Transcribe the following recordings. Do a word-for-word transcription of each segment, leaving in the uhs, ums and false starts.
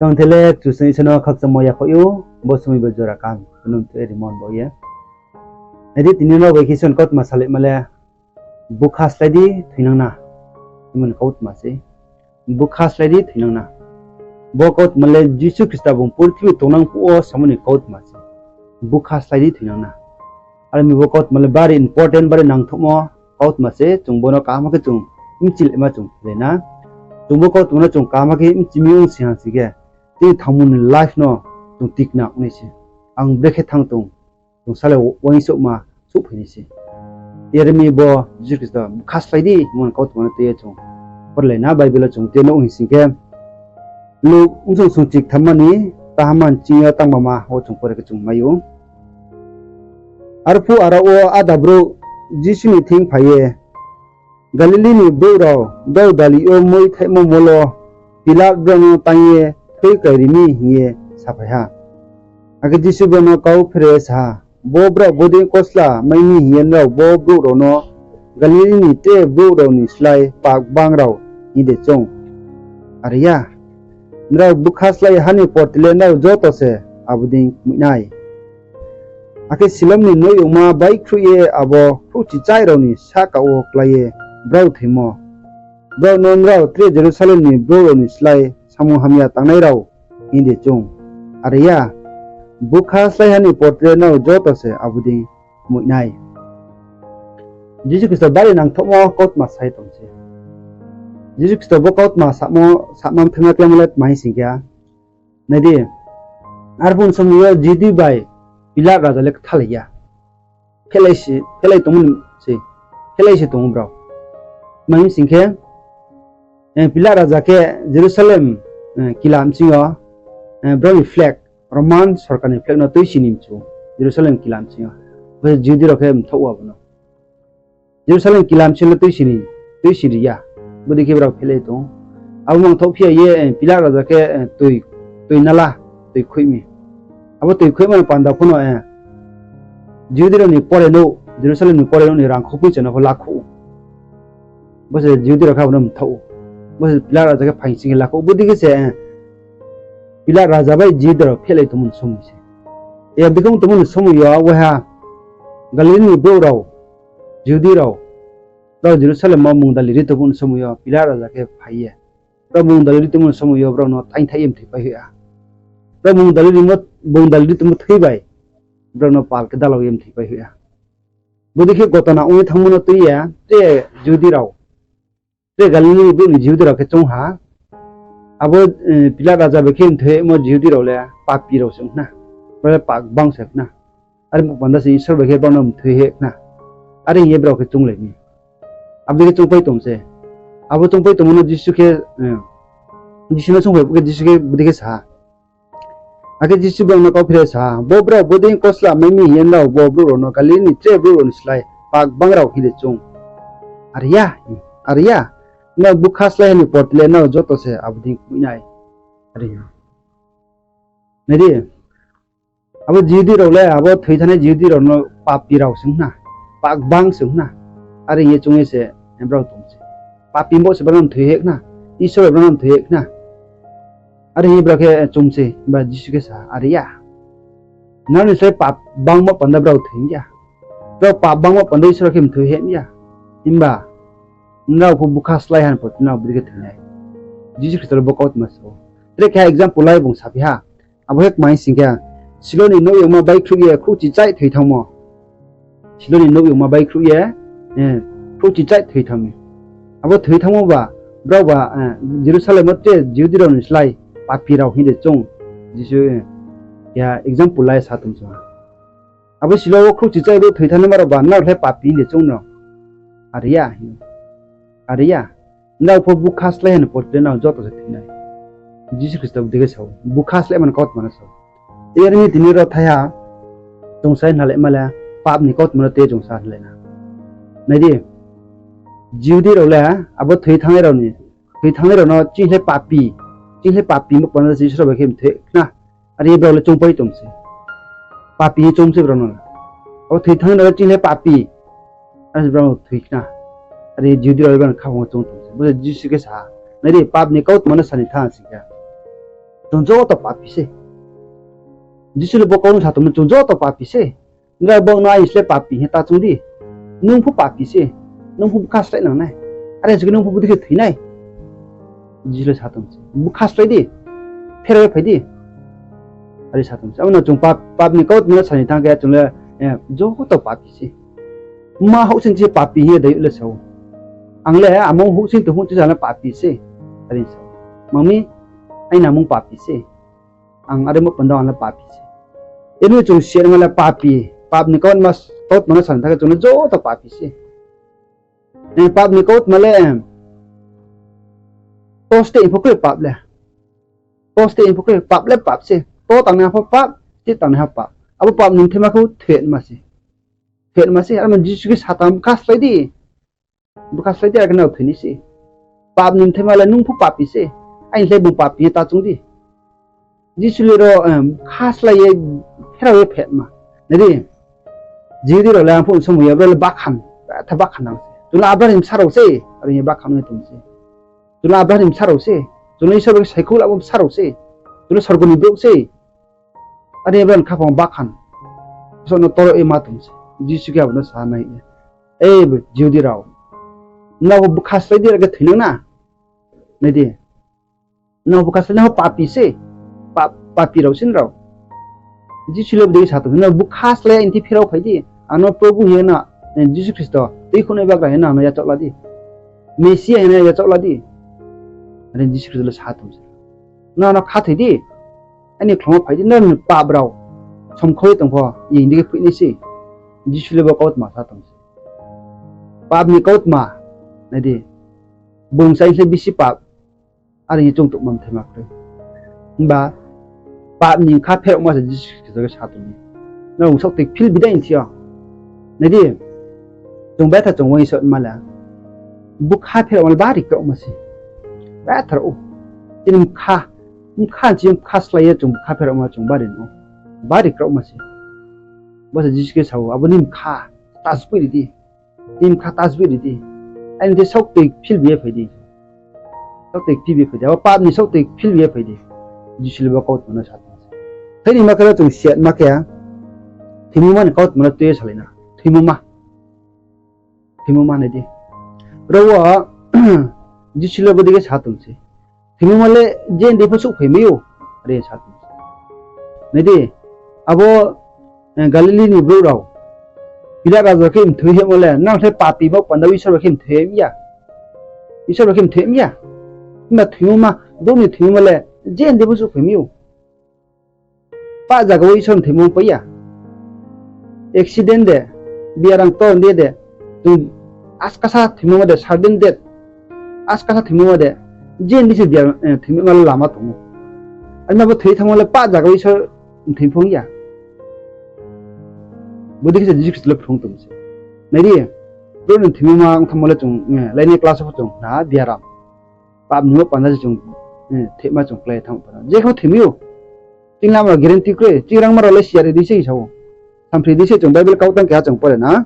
Ang the le Kchusoyang Isor no khakchangmo yaphaih ou, bo somoi bo jora kaham khe nung tui rimon bo ye. Nai di, tini nrao bai khe Isor ni kautma salaima le, bukha slái di thoinang na. Imo ni kautma se. Bukha slái di thoinang na. Bo kautma le Jisu Khrista bung purthimbi tongnang phuh wo samo ni kautma se. Bukha slái di thoinang na. Are mi bo kautma le bari important, bari nangthouhmo kautma se, chung bo no kaham khe chung mchilaima chung khelai na. Chung bo kautma no chung kaham khe mchi mi ong sing ha sing khe, chini thangmo ni life no chung tikna ong nai se. Ang brekhe thanng tong, chung sale uaingsouhma souhphai nai se. Are mi bo Jisu Khristo bukha slái di hingmo ni kautma no tui ye chung porelai na, Bible wo chung tui ye nuh hing sing khe, Luk bsung sungchik thamma ni tahamma nching yo tangbama wo chung pore khe chung mai ou. Arphuh aro wo áda brouh Jisu ni thing phai ye, Galili ni brouh rao brao dali yo moi thaihmo mol wo Pilat brao no tang ye thoi kláiri mi hing ye saphai ha. Akhe Jisu brao no kau pherao ye sa ha, Bo brao bodei kosla mai mi hing ye nrao bo brouh rao no Galili ni tre brouh rao ni slái pap gbang rao hing de choung? Are ya, nrao bukha slái ha ni porti le nrao joto se abo dei kmoih nai. Akhe Siloam ni nouhyongma baikhruh ye abo khrouhchichaih rao ni sahka wo klái ye brao thoimo, brao no nrao tre Jerusalem ni brouh rao ni slái samung hamya tangnai rao hing de choung? Are ya, bukha slái ha ni porti le nrao joto se abo dei kmoih nai. Jisu Khristo bari nangthouhmo kautma sai tong se. Jisu Khristo bo kautma samo, sama mthaima kláimo le tma hing sing khe, nai di, arphuh ni somoi yo Jihudi bai Pilat raja le kthalai ya. Phehlai se, phehlai tongmo ni se, phehlai se tong ou brao. Tma hing sing khe, Pilat raja khe Jerusalem kila bsing yo brao ni flag, Roman sorkar ni flag no tuisi ni mchu, Jerusalem kila bsing yo. Bo se Jihudi rao khe mthaoh wo abo no. Jerusalem kila bsing yo tuisi ni, tuisi ri ya. Bodei khe brao phehlai tong ou. Abo mangthaoh phi ya ye Pilat raja khe toi, toi nala, toi khuih mi. Abo toi khuihma ni panda pho no Jihudi rao ni pore nouh, Jerusalem ni pore nouh ni rangkho poicha no pho lakhouh ou. Bo se Jihudi rao khe abo no mthaoh ou. Bo se Pilat raja khe phaing sing khe lakhouh ou. Bodei khe se Pilat raja bai Jihudi rao phehlai tongmo ni somoi se. Abo dei khe ong tongmo ni somoi yo waiha Galili ni brouh rao, Jihudi rao, brao Jerusalem wo mungdali ri tongmo ni somoi yo Pilat raja khe phai ye, brao mungdali ri tongmo ni somoi yo brao no taingthaih ye mthoipai hoih ha. Brao mungdali rimo, mungdali ri tongmo thoi bai brao no pal khe dalau ye mthoipai hoih ha. Bodei khe gotona ong ye thanngmo no tui ye, tre Jihudi rao, tre Galili ni brouh ni Jihudi rao khe choung ha, abo Pilat raja bai khe mthoi hoihmo Jihudi rao le papi rao se ong khna, brao le pap gbang se khna. Are panda se Isor bai khe brao no mthoi hoih khna. Are hing ye brao khe chounglai mi. Abo dei khe choungpai tong se. Abo choungpai tongmo no Jisu khe, Jisu no sungphai phuh khe Jisu khe bodei khe sa ha. Akhe Jisu brao no kau pherao ye sa ha, Bo brao bodei kosla mai mi hing ye nrao bo brouh rao no Galili ni tre brouh rao ni slái pap gbang rao hing de choung? Are ya, are ya, nrao bukha slái ha ni porti le nrao joto se abo dei kmoih nai. Are ya. Nai di, abo Jihudi rao le abo thoi thanngnai Jihudi rao no papi rao se ong khna, pap gbang se ong khna. Are hing ye choung ye se brao tong se. Papi bo se brao no mthoi hoih khna, Isor bai brao no mthoi hoih khna. Are hing ye brao khe choung se, himba Jisu khe sa ha, Are ya, nrao ni slái pap gbangmo panda brao thoi ya. Brao pap gbangmo panda Isor khe mthoi hoih ya. Himba nrao pho bukha slái ha ni porti nrao bodei khe thoi nai. Jisu Khristo le bo kautma sa ou. Tre keha example lai bung saphi ha. Abo khe tma hing sing khe, Siloam ni nouhyongma baikhruh ye khrouhchichaih thoi thanngmo. Siloam ni nouhyongma baikhruh ye khrouhchichaih thoi thanng mi. Abo thoi thanngmo ba, brao ba Jerusalem wo tre Jihudi rao ni slái papi rao hing de choung? Jisu keha example lai sa tong se ha. Abo Siloam wo khrouhchichaih brouh thoi thanngnaima rao ba nrao le papi hing de choung no? Are ya, are ya, nrao pho bukha slái ha ni porti le nrao joto se thoi nai. Jisu Khristo bodei khe sa ou, bukha sláima ni kautma no sa ou. Are mi tini rao thaiha chung sa khnalaima le, pap ni kautma no tui ye chung sa khnalai na. Nai di, Jihudi rao le abo thoi thanngnai rao ni, thoi thanngnai rao no chini le papi, chini le papi mo panda se Isor bai khe mthoi khna. Are ye brao le choungpai tong se. Papi hing choung se brao no. Abo thoi thanngnai rao le chini le papi, are se brao no thoi khna. Are Jihudi rao le brao no khaphang wo choung tong se. Bo se Jisu khe sa ha. Nai di, pap ni kautma no sa ni thanng sing khe, Chung joto papi se. Jisu le bo kau no sa tongmo, chung joto papi se. Nrao bo no aini slái papi hing ye ta choung di. Nung pho papi se. Nung pho bkha slái nang nai. Are se khe nung pho bodei khe thoi nai. Jisu le sa tong se, bkha slái di. Pherao ye phai di. Are sa tong se. Abo no chung pap, pap ni kautma no sa ni thanng khe chung le, eh, joto papi se. Ma houhsing se papi hing ye dei le sa ou. Ang le amung houhsing tong houhsing sa le papi se. Are sa ou. Mang mi, aini amung papi se. Ang are mo panda ang le papi se. Eno chung siatma le papi, pap ni kautma, kautma no sa ni thanng khe chung le joto papi se. Eh, pap ni kautma le, em, to steh pho kroi pap le. To steh pho kroi, pap le pap se. To tangnaiha pho pap, steh tangnaiha pap. Abo pap ni mthaima khe thoima se. Thoima se, aro no Jisu khe sa tong, bkha slái di. Bkha slái di, are khe nrao thoi nai se. Pap ni mthaima le nung pho papi se. Aini slái bung papi hing ye ta choung di. Jisu le ro, em, bkha slái ye pherao ye phaima. Nai di, Jihudi rao le ang phuh somoi ya, brao le bakhan, betha bakhan nang se. Chung le Abraham ni bsa rao se, are hing ye bakhan ong ye tong se. Chung le Abraham ni bsa rao se. Chung le Isor bai khe saikhouh lamo bsa rao se. Chung le sorgo ni brouh se. Are brao ni khaphang bakhan. Bsaoh no toro ye ma tong se. Jisu khe abo no sa nai ye, E Jihudi rao, nrao pho bkha slái di, are khe thoi nang na. Nai di, nrao pho bkha slái nai, nrao pho papi se. Pap, papi rao se nrao. Jisu le bodei sa tong, nrao bkha slái ya, aini thing pherao phai di. Ang no Probhu hing ye na, eh, Jisu Khristo, tuikhouhnai bagra hing ye na ang no yachaoh la di. Mesia hing ye na yachaoh la di. Are Jisu Khristo le sa tong se, nrao no khathoi di. Aini khlong wo phai di, nrao ni pap rao somkhau ye tong pho, ing di khe phoih nai se. Jisu le bo kautma sa tong se. Pap ni kautma, nai di, bung sa se bisi pap, are hing ye chung tongma mthaima kroi. Himba pap ni bkha pheraoma se Jisu Khristo khe sa tong mi. Nrao bung saohtoi phil bidai hing thi yo. Nai di, chung betha chung uaingsouhma le, bkha pheraoma le bari kraohma se. Betha rao ou. Chini bkha, bkha chini bkha slái ye chung bkha pheraoma chung bari no ou. Bari kraohma se. Bo se Jisu khe sa ou, abo ni bkha tasboi ri di. Nini bkha tasboi ri di. Aini thing saohtoi phil bi ye phai di. Saohtoi phil bi ye phai di. Abo pap ni saohtoi phil bi ye phai di. Jisu le bo kautma no sa tong se. Thai ni ma khe ro chung siatma khe, thoimungma ni kautma no tui ye salai na. Thoimungma. Thoimungma nai di. Ro wo Jisu le bodei khe sa tong se, thoimungma le je ni dei pho souhphai mai ou, are sa tong se. Nai di, abo, eh, Galili ni brouh rao Pilat raja khe mthoi hoihmo le, nang khe papi bo panda Isor bai khe mthoi mi ya. Isor bai khe mthoi mi ya. Himba thoimungma, brouh ni thoimungma le je ni dei pho souhphai mai ou. Pah zaga wo Isor ni thoimung pai ya. Accident de, biaram ktor de de, chung askasa thoimungma de, sudden death, askasa thoimungma de, je ni se biaram, eh, thoimungma le lama tong ou. Are ma bo thoi thanngmo le pah zaga wo Isor ni thoimung ya. Bodei khe se Jisu Khristo le phrung tong se. Nai di, brouh ni thoimungma ong thanngmo le chung, eh, lainai class wo pho chung na biaram, pap ni mo panda se chung, eh, thoima chung klái thanng panda. Je khe thoi mi ou. Chini lama rao guarantee kroi, chini rangma rao le siya ri di se sa ou. Samphri di se chung Bible kau tang keha chung pore na.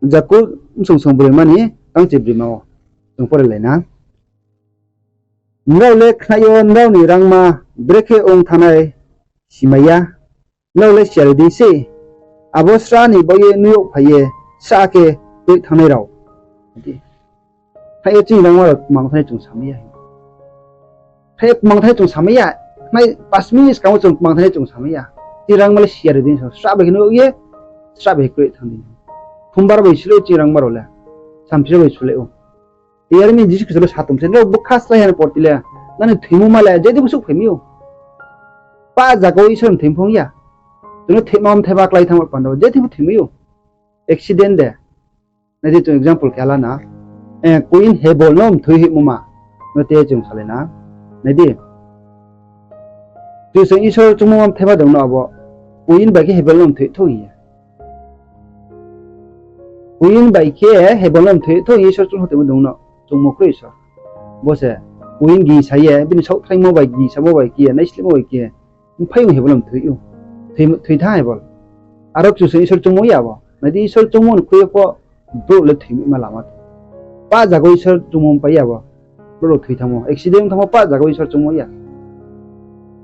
Jakob bsong song broima ni tangchi broima wo chung pore lai na. Nrao le khna yo, nrao ni rangma brekhe ong thanngnai simai ya. Nrao le siya ri di se, abo sra ni baoh ye nuh yag phai ye sra khe tui thanngnai rao. Khna ye chini rangma rao kmang thanngnai chung samai ya. Khna ye kmang thanngnai chung samai ya. Khna ye pas minute skang wo chung kmang thanngnai chung samai ya. Chini rangma le siya ri di se, sra bai khe nuh yag ye, sra bai khe kroi thanng di. Phumbar bai sule ou chini rangma rao le. Samphri bai sule ou. Yar mi Jisu Khristo le sa tong se, nrao bkha slái ha ni porti le, nang ni thoimungma le je dei pho souhphai mai ou. Pah zaga wo Isor ni thoimung ya. Chung no thoima mthaima klái thanng panda wo je dei pho thoi mai ou. Accident de. Nai di chung example keha la na. Eh, Queen Hebel no mthoi hoihmo ma no te chung salai na. Nai di. Kchusoyang Isor choungmo ma mthaima dong no abo. Queen bai khe Hebel no mthoi thou hing ye. Queen bai khe Hebel no mthoi thou hing ye Isor choung thou tongmo dong no, choungmo kroi Isor. Bo se Queen gingsa ye, bini saohthraimo bai gingsamo bai khe ye, naislehmo bai khe ye, mphai ong Hebel no mthoi ou. Thoi, thoi thanng Hebel. Aro Kchusoyang Isor choungmo ya bo. Nai di Isor choungmo ni khui yo pho brouh le thoimaima lama tong. Pah zaga wo Isor choungmo pai ya bo. Brouh rao thoi thanngmo, accident thanngmo pah zaga wo Isor choungmo ya.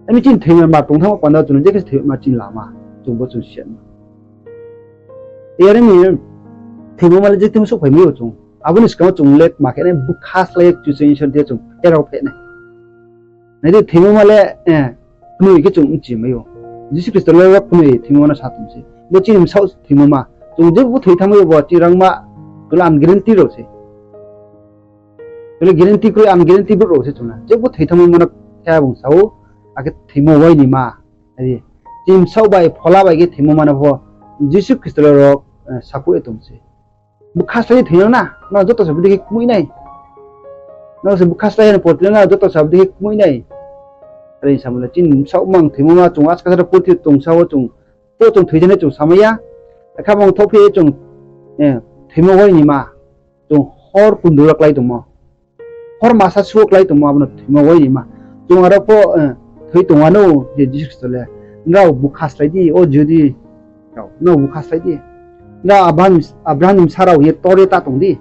Ami chini thoima ma tong thanngmo panda chung no je khe se thoima chini lama, chung bo chung si ya. Yar mi thoimo ma le je thing souhphai mai ou chung. Abo ni skang wo chung le ma khe nai, bkha slái ye Kchusoyang Isor thing yo chung pherao pheh nai. Nai di, thoimo ma le, eh, knoi khe chung bchi mai ou. Jisu Khristo le ro knoi thoimo ma no sa tong se. Bo chini bsaoh thoimo ma. Chung je bo thoi thanngmai ou bo chini rangma, tole unguarantee rao se. Tole guarantee kroi, unguarantee brouh rao se chung na. Je bo thoi thanngmai ma no khe bung sa ou, akhe thoimo wai ni ma. Nai di, chini bsaoh bai, phola bai khe thoimo ma no pho, Jisu Khristo le ro, eh, sakhouh ye tong se. Bkha slái ye thoinang na, nrao joto se bodei khe kmoih nai. Nrao se bkha slái ye porti nang na, joto se bodei khe kmoih nai. Are samo le chini bsaoh mang thoimo ma chung askasa purthimbi tongsa wo chung, to chung thoi jani chung samai ya. Akhe bung thohphi ye chung, eh, thoimo wai ni ma. Chung hor kundu wo klái tongmo, hor masa su wo klái tongmo, abo no thoimo wai ni ma. Chung aro pho, eh, thoi tong wanou je Jisu Khristo le, nrao bkha slái di, o Jihudi rao, nrao bkha slái di. Nrao Abraham, Abraham ni bsa rao hing ye tor ye ta tong di.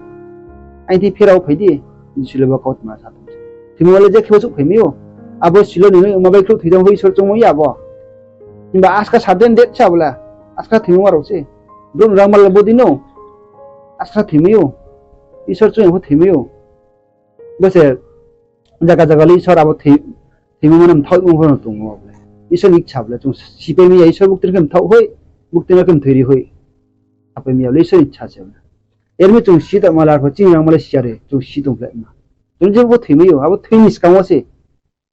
Aini thing pherao phai di. Jisu le bo kautma sa tong se. Thoimo le je khe bo souhphai mai ou. Abo Silo ni noima baihkhrouh thoi thanng pho Isor choungmo ya bo. Himba askasa den det se abo le. Askasa thoimo ma rao se. Brouh ni rangma le bodei no. Askasa thoimai ou. Isor choung ya pho thoimai ou. Bo se zaga zaga le Isor abo thoi-, thoimo ma no mthaohmo pho no tong ou abo le. Isor ni ichha abo le chung sipai mai ya, Isor bukti no khe mthaoh hoi, bukti no khe mthoi ri hoi. Sapai mai ya le Isor ni ichha se abo le. Yar mi chung si tongma le arpho chini rangma le si ya re, chung si tong phleh ma. Chung je bo thoimai ou, abo thoi ni skang wo se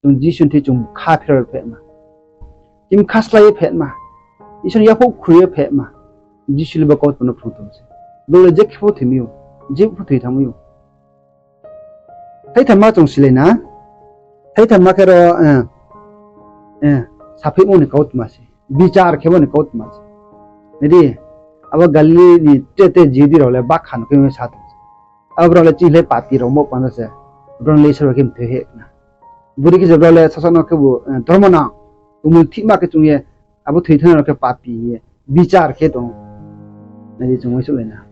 chung Jisu ni thing chung bkha pherao pheh ma. Chini bkha slái ye pheh ma. Isor ni yaphuh khroi ye pheh ma. Jisu le bo kautma no phrung tong se. Bung le je khe pho thoimai ou, je pho thoi thanngmai ou. Thaithamma chung silai na. Thaithamma khe ro, eh, eh, sapheihmo ni kautma se. Bichar khemo ni kautma se. Nai di, abo Galili ni tre te Jihudi rao le bakha no khe sa tong se. Abo brao le chini le papi rao mo panda se. Brao le Isor bai khe mthoi heh na. Bodei khe se brao le sasaoh no khebu, eh, dormo nang, tumul thihma khe chung ye, abo thoi thanng rao khe papi hing ye bichar khe tong. Nai di chung uaingsouhlai na.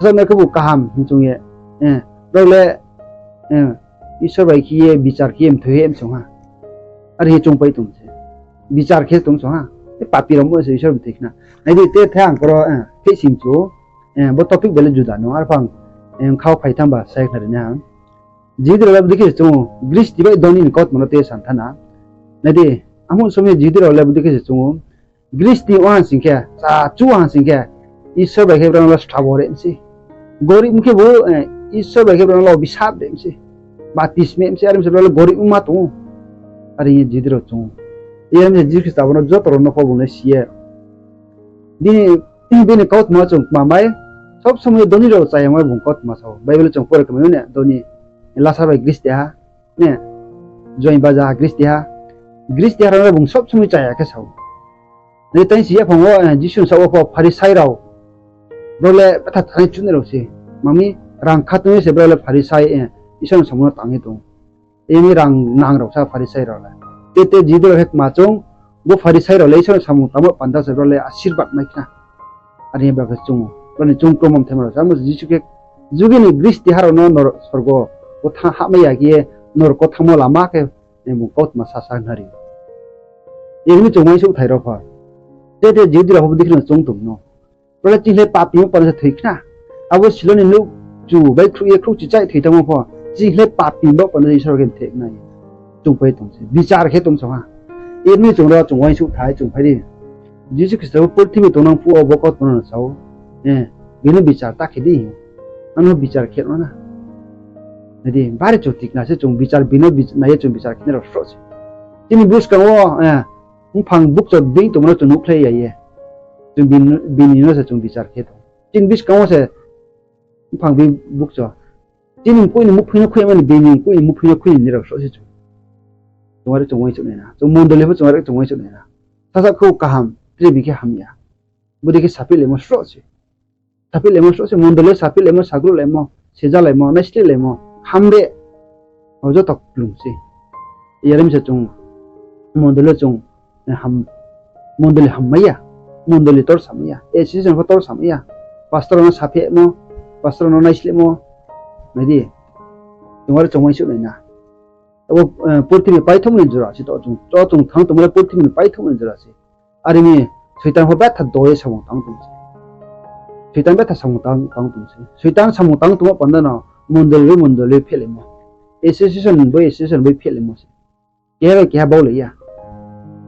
Sasaoh no khebu kaham hing chung ye, eh, brao le, eh, Isor bai khe ye bichar khe ye mthoi heh msong ha. Are hing ye choungpai tong se. Bichar khe tong song ha. E papi rao mo se Isor mthoi khna. Nai di te the ang koro, eh, phehsing chu, eh, bo topic bai le juda no, arpho ang, eh, khau phai thanng ba sai khnari nai ha. Jihudi rao le bodei khe se chung ou, gristi bai doni ni kautma no te san tha na. Nai di, amo somoi Jihudi rao le bodei khe se chung ou, gristi ong ha sing khe, cha chu ha sing khe, Isor bai khe brao no le srabo re mi se. Gorib ong khebu, eh, Isor bai khe brao no le obisap re mi se. Batisme mi se, are mi se brao le gorib ongma tong ou. Are hing ye Jihudi rao chung ou. Yar mi se Jisu Khristo abo no joto rao no pho bung le si ye. Bini, bini kautma chung kma mai, sob somoi doni rao chaya mai bung kautma sa ou. Bible chung pore khe mai ou ne, doni, lasa bai gristi ha, ne, join baja gristi ha. Gristi ha rao no bung sob somoi chaya khe sa ou. Nai tang si yaphang wo, eh, Jisu ni saoh wo pho Pharisai rao, brao le betha thani chunai rao se. Mami rang kha tong ye se brao le Pharisai, eh, Isor ni samung no tang ye tong. Yar mi rang nang rao sa Pharisai rao le. Te te Jihudi rao khe kma chung, bo Pharisai rao le Isor ni samung tangmo panda se brao le asirbad mai khna. Are hing ye brao khe chung ou. Brao ni chung kromom thema rao sa. Amo Jisu khe jugi ni gristi ha rao no nor-, sorgo wo thanng hahmai ya khe ye norok wo thanngmo lama khe, eh, bung kautma sasa khnari. Yar mi chung uaingsouhthai rao pho. Te te Jihudi rao pho bodei khe no chung tong no. Brao le chini le papi mo panda se thoi khna. Abo Silo ni nouh chu baihkhrouh ye khrouhchi chaih thoi thanngmo pho, chini le papi mo panda se Isor khe mthoi nai. Choungpai tong se. Bichar khe tong song ha. Yar mi chung rao chung uaingsouhthai chung phai di. Jisu Khristo purthimbi tongnang phuh wo bo kautma no sa ou. Eh, bini bichar ta khe di hing ou. Ano bichar khe no na. Nai di, bari chung tikna se chung bichar bini bichar nai ye chung bichar khe nai rao sroh se. Chini buskang wo, eh, mphang bukcho being tongmo no chung nuhkhlai ya ye. Chung bini, bini no se chung bichar khe tong. Chini buskang wo se mphang being bukcho. Chini mkoih ni muhphoing no khui mani, bini mkoih ni muhphoing no khui ni rao sroh se chung. Chung are chung uaingsouh nai na. Chung mondoli pho chung are chung uaingsouh nai na. Sasa khe kaham, tre bi khe hamya. Bodei khe saphihlaimo sroh se. Saphihlaimo sroh se, mondoli saphihlaimo, sagruhlaimo, sejalaimo, naislehleimo, hamre. O joto klum se. Yar mi se chung mondoli chung, eh, ham, mondoli hammai ya, mondoli tor samai ya, association pho tor samai ya, pastor no saphimo, pastor no naislehmo, nai di. Chung are chung uaingsouh nai na. Abo, eh, purthimbi paithohmo ni jora se to chung, to chung thanng tongmo le purthimbi ni paithohmo ni jora se. Are mi Soitan pho betha do ye samung tang tong se. Soitan betha samung tang, tang tong se. Soitan samung tang tongmo panda no mondoli bai mondoli phehlaimo. Association bai association bai phehlaimo se. Keha bai keha baulai ya.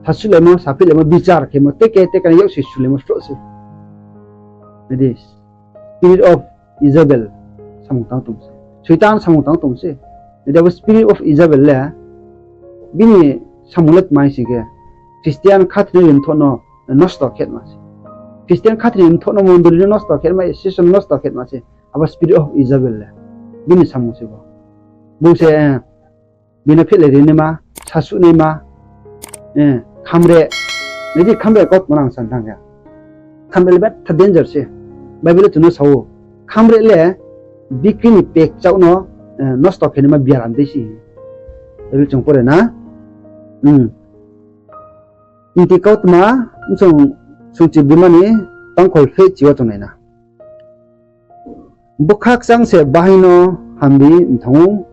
Sasuhlaimo, saphihlaimo, bichar khemo, teke teke ni yak se sulaimo sroh se. Nai di, spirit of Jezebel samung tang tong se. Soitan samung tang tong se. Nai di, abo spirit of Jezebel le, bini samung le tma hing sing khe, Christian khathoinai mthoh no nosto khe ma se. Christian khathoinai mthoh no, mondoli no nosto khe ma, association nosto khe ma se. Abo spirit of Jezebel le, bini samung se bo. Bung se, eh, bini phehlai ri naima, sasuh naima, eh, khamre. Nai di, khamre kautma nang san thanng khe. Khamre le betha danger se. Bible le chung no sa ou. Khamre le bikri ni pekchauh no, eh, nosto khe naima biaram dei se. Bible chung pore na. Hmm. Mti kautma, bsung, sungchi bima ni tangkhol khe chi wo chung nai na. Bkha kchang se bahai no hamri mthanng ou,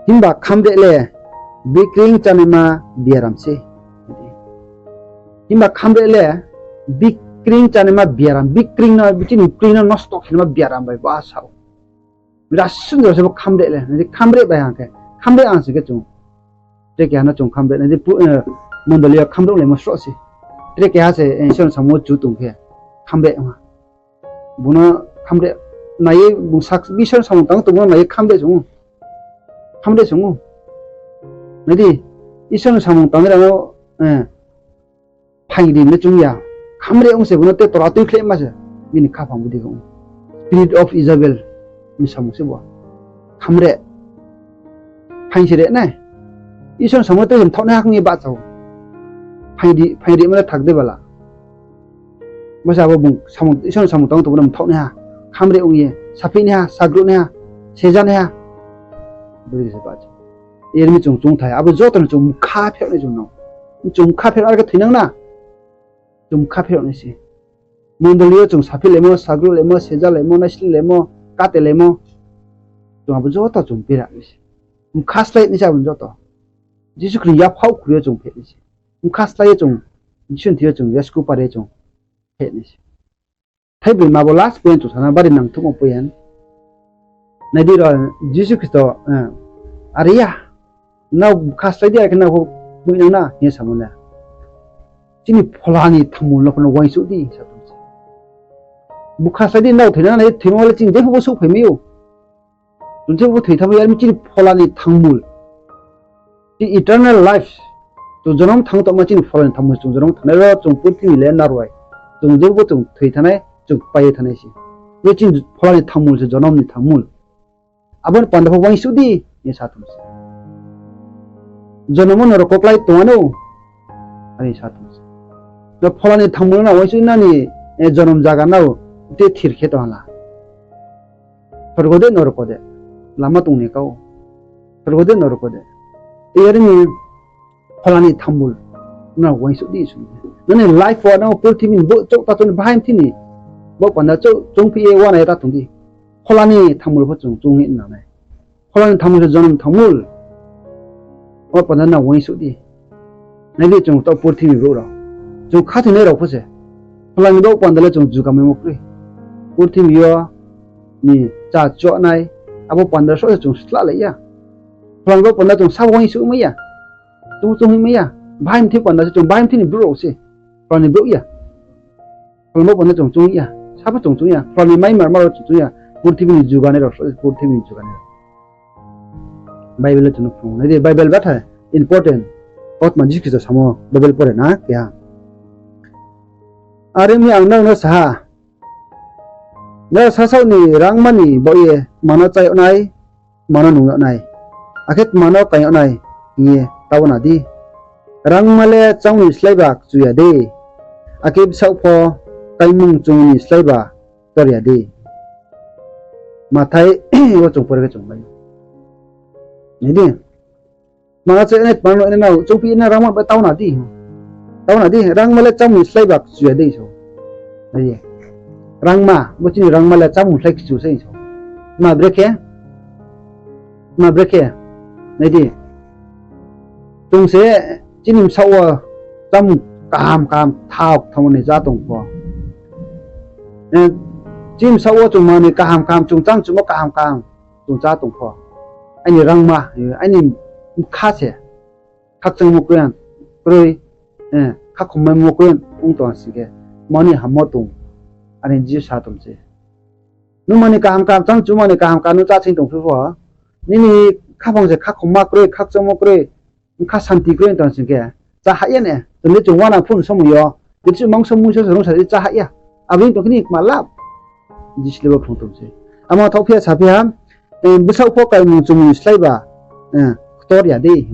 himba khamre le bikreing chánaima biaram se. Himba khamre le bikreing chánaima biaram, bikreing no, chini kreing no nosto khe naima biaram bai ba sa ou. Rasun jora se bo khamre le, nai di khamre bai hang khe, khamre ang sing khe chung. Tre keha no chung khamre, nai di pu-, eh, mondoli yo khamre onglaimo sroh se. Tre keha se, eh, Isor ni samung wo chu tong khe, khamre ong ha. Bung no khamre nai ye, bung sak-, Isor ni samung tang tongmo no nai ye khamre se ong ou. Khamre se ong ou. Nai di, Isor ni samung tangnai rao no, eh, phaing ri le choung ya. Khamre ong se bung no te tora tuikhlai ma se. Bini khaphang budi ong. Spirit of Jezebel ni samung se bo. Khamre. Phaing se re nai. Isor ni samung te mthaoh nai ha khe bahcha ou. Phaing ri, phaing rimo le thak de bala. Bo se abo bung samung, Isor ni samung tang tongmo no mthaoh nai ha. Khamre ong ye, saphi nai ha, sagruh nai ha, seja nai ha. Budi se bahcha ou. Yar mi chung choungthai, abo joto no chung mkha pherao nai chung no. Chung mkha pherao are khe thoinang na. Chung mkha pherao nai se. Mondoli yo chung saphi laimo, sagruh laimo, seja laimo, naisli laimo, kate laimo. Chung abo joto chung bera nai se. Mkha slái nai se abo joto. Jisu Khristo ni yaphaoh kri yo chung phe nai se. Mkha slái ye chung, Jisu ni thing yo chung, yasku pare chung phe nai se. Thaibroi ma bo last point chung sana bari nangthouhmo point. Nai di ro, Jisu Khristo, eh, are ya, nrao bkha slái di, are khe nrao pho muinang na, hing ye samo le. Chini phola ni thangmul no pho no uaingsouh di, sa tong se. Bkha slái di, nrao thoinang na, nai di thoimo le chini jepho bo souhphai mai ou. Chung jepho thoi thanng mai ya, are mi chini phola ni thangmul. Chini eternal life. Chung jonom thanng tongma chini phola ni thangmul, chung jonom thanngnai ro, chung purthimbi le narwai. Chung jepho chung thoi thanngnai, chung pai ye thanngnai se. Bo chini phola ni thangmul se jonom ni thangmul. Abo ni panda pho uaingsouh di, hing ye sa tong se. Jonom wo norok koklái tong anou, are sa tong se. Nrao phola ni thangmul no uaingsouh nani, eh, jonom zaga no te thir khe tong ha la. Sorgo de, norok de, lama tong ni kau. Sorgo de, norok de. Yar mi phola ni thangmul no uaingsouh di sung. Nini life wo nang purthimbi ni bo chouh ta chouh ni bahai mthi ni. Bo panda chouh, choungphi ye uana ye ta tong di. Phola ni thangmul pho chung choung ye nang nai. Phola ni thangmul se jonom thangmul. Bo panda no uaingsouh di. Nai di chung to purthimbi brouh rao. Chung khathoinai rao pho se. Phola ni bo panda le chung jugamaimo kroi. Purthimbi yo ni chá chuanai, abo panda sroh se chung slalai ya. Phola ni bo panda chung sabo uaingsouh mai ya. Chung chung hing mai ya. Bahai mthi panda se chung bahai mthi ni brouh rao se. Phola ni brouh ya. Phola ni bo panda chung chung ya. Sabo chung chung ya. Phola ni mai mar mar rao chung chung ya. Purthimbi ni juganai rao sroh se purthimbi ni juganai rao. Bible le chung no phrung nai di, Bible betha important. Kautma Jisu Khristo samo Bible pore na keha. Are ong mi ang nrao no sa ha, nrao sasaoh ni rangma ni baoh ye tma no chá yag nai, tma no nung yag nai, akhe tma no kaing yag nai hing ye taoh na di. Rangma le chámung ni slái ba kchu ya de, akhe bsaoh pho kaimung chungmung ni slái ba tor ya de. Mathai wo chung pore khe chung mai nai di. Tma no chá yag nai, tma no nung yag nai, choungphi ye nai rangma bai taoh na di. Taoh na di, rangma le chámung ni slái ba kchu ya de so. Rangma, bo chini rangma le chámung slái kchu se so. Tma brekhe? Tma brekhe? Nai di, chung se chini bsaoh wo chámung kaham kaham thao kthamo ni chá tong pho, chini bsaoh wo chung manoi kaham kaham, chung chámchumo kaham kaham chung chá tong pho, aini rangma, aini bkha se khakchangmo kroi, khakhommaimo kroi ong tong sing khe, tma ni hammo tong? Are Jisu sa tong se. Nung manoi kaham kaham, chámchumo manoi kaham kaham nung chá sing tong phi pho, nini khaphang se khakhomma kroi, khakchangmo kroi, bkha santi kroi tong sing khe, chá hah ya ne. Tong di chung uana phone somoi yo, je chung mangso mungso se rungsa di chá hah ya. Abo ni tong khe nini kma lab? Jisu le bo phrung tong se. Amo thaoh phi ya sa phi ha, bsaoh pho kaimung chumung slái ba ktor ya dei.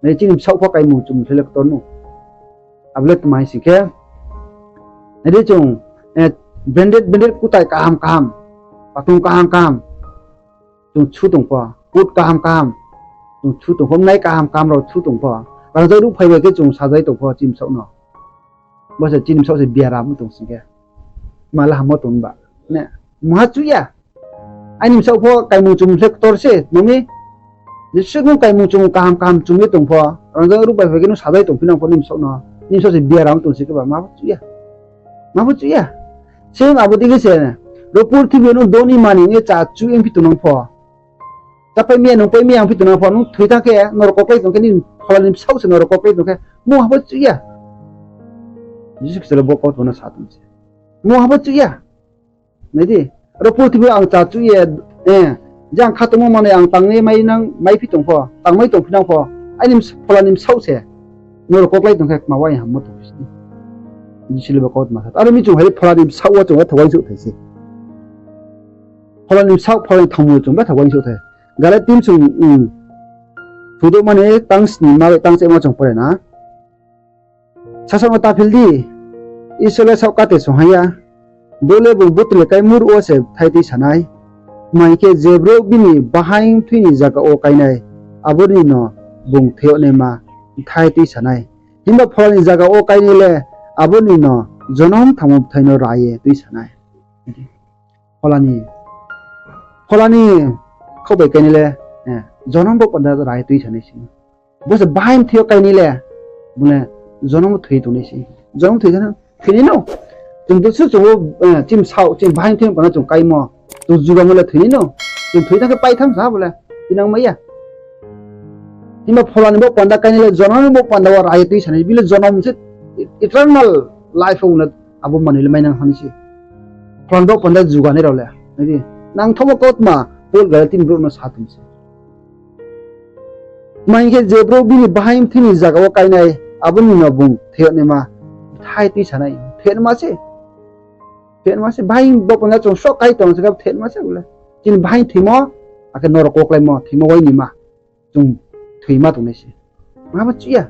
Nai chini bsaoh pho kaimung chumung slái le ktor nou. Abo le tma hing sing khe, nai di chung branded branded kutai kaham kaham, patung kaham kaham chung chu tong pho, coat kaham kaham chung chu tong pho, mnai kaham kaham rao chu tong pho, rangzag ruhphai bai khe chung sajai tong pho chini bsaoh no. Bo se chini bsaoh se biaram tong sing khe, tma le hammo tong ba? Mungha chu ya. Aini bsaoh pho kaimung chumung slái ktor se, tma mi? Jesuh nung kaimung chumung kaham kaham chung ye tong pho, rangzag ruhphai bai khe nung sajai tong phi nang pho nini bsaoh no, nini bsaoh se biaram tong sing khe ba, ma pho chu ya. Ma pho chu ya. Same abo dei khe se, ro purthimbi yo nung doni mani ong ye chá chu ye phi tong nang pho, chápai mi ya nung pai mi ya ong phi tong nang pho, nung thoi thanng khe norok wo klái tong khe, nini phola ni bsaoh se norok wo klái tong khe, mungha pho chu ya. Jisu Khristo le bo kautma no sa tong se. Mungha pho chu ya. Nai di, ro purthimbi yo ang chá chu ye, je ang khatungmo manoi ang tang ye mai phi tong pho, tangmai tong phi nang pho, aini phola ni bsaoh se norok wo klái tong khe kma wai hammo tong phi sini. Jisu le bo kautma sa. Aro mi chung hai phola ni bsaoh wo chung betha uaingsouh thai se. Phola ni bsaoh, phola ni thangmo chung betha uaingsouh thai. Galati ni chung thudouhma ni tang sni ma bai tang chehmo chung pore na. Sasaoh no ta phil di, Isor le saoh kate song ha ya, bo le bung butuli kai muruh wo se bthai tuisa nai. Tma hing khe, je brouh bini bahaing mthoi ni zaga wo kái nai, abo ni no bung thoi yag naima bthai tuisa nai. Himba phola ni zaga wo kái nai le, abo ni no jonom thangmo bthai no ra ye tuisa nai. Phola ni, phola ni khaoh bai kái nai le, jonom bo panda ra ye tuisa nai se. Bo se bahaing mthoi yo kái nai le, bung le jonom thoi tongnai se. Jonom thoi, thoi nai no. Chung to su chung, chini bsaoh, chini bahaing mthoi panda chung káimo, chung jugamo le thoi nai no. Chung thoi thanng khe paitham sa bo le tinang mai ya. Himba phola ni bo panda kái nai le jonom bo panda wo ra ye tuisa nai, bini le jonom se eternal life wo le abo manoi le mainang thani se. Phola ni bo panda juganai rao le, nai di, nangthaohmo kautma Paul Galati ni brouh no sa tong se. Tma hing khe, je brouh bini bahaing mthoi ni zaga wo kái nai, abo ni no bung thoi yag naima bthai tuisa nai. Thoi yag naima se. Thoi yag naima se, bahaing bo panda chung sroh kái tong se khe thoi yag naima se bo le. Chini bahaing thoimo, akhe norok wo kláimo, thoimo wai nima, chung thoima tongnai se. Ma bo chu ya.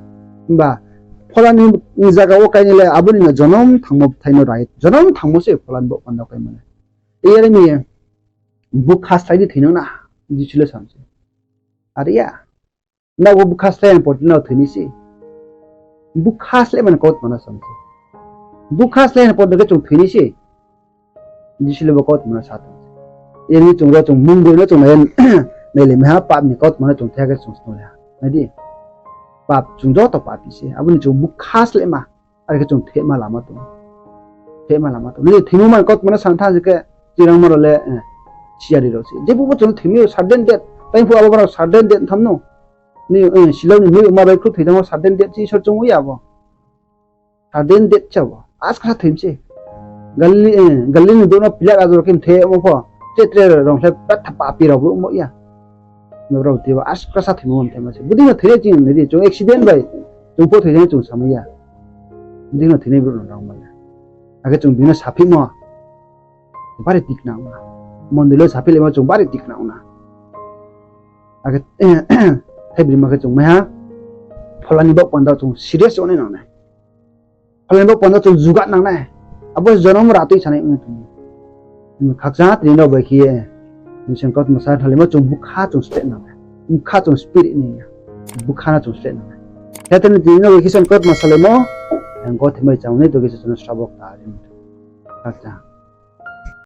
Himba phola ni zaga wo kái nai le abo ni no jonom thangmo bthai no ra ye, jonom thangmo se phola ni bo panda wo káimo le. Yar mi, bukha slái di thoi nang na, Jisu le sa se. Are ya. Nrao bo bukha slái ni por nrao thoi nai se. Bukha sláima ni kautma no sa se. Bukha slái ni por khe chung thoi nai se. Jisu le bo kautma no sa tong se. Yar mi chung ro chung mungbroi no chung nai, nailai mai ha, pap ni kautma no chung thaiha khe chung snunglai ha. Nai di. Pap, chung joto papi se. Abo ni chung bukha sláima. Are khe chung thehma lama tong. Thehma lama tong. Nini thoimo man kautma no sa thanng se khe, chirangma rao le, siyari rao se. Jebu bo chung thoimo sudden death. Taingphuh abo brao sudden death tham no. Ni, silao ni noi ma bai khruh thoi thanngmo sudden death se Isor chung ya bo. Sudden death se bo. Askasa thoi mi se. Galili, Galili ni brouh no Pilat raja rao khe mthehmo pho. Tre tre rao khe betha papi rao brouh mo ya. Brao tei bo askasa thoimo mthaima se. Bodei no thoinai chini nai di, chung accident bai chung pho thoi thanng chung samai ya. Bodei no thoinai brouh no rao mai ya. Akhe chung bini no saphimo bari tikna ong na. Mondoli wo saphilaimo chung bari tikna ong na. Akhe, thaibrima khe chung mai ha, phola ni baoh panda chung serious ong nai nang nai. Phola ni baoh panda chung juga nang nai. Abo jonom ra tuisanai ong tong. Khakchang tini rao bai khe ye, Isor ni kautma sa thalaimo chung bukha chung steh nang nai. Bukha chung spirit ni ya. Bukha no chung steh nang nai. Khe tini rao bai khe Isor ni kautma salaimo, ang gothe mai chang nai to khe se chung no srabo kta ri. Khakchang.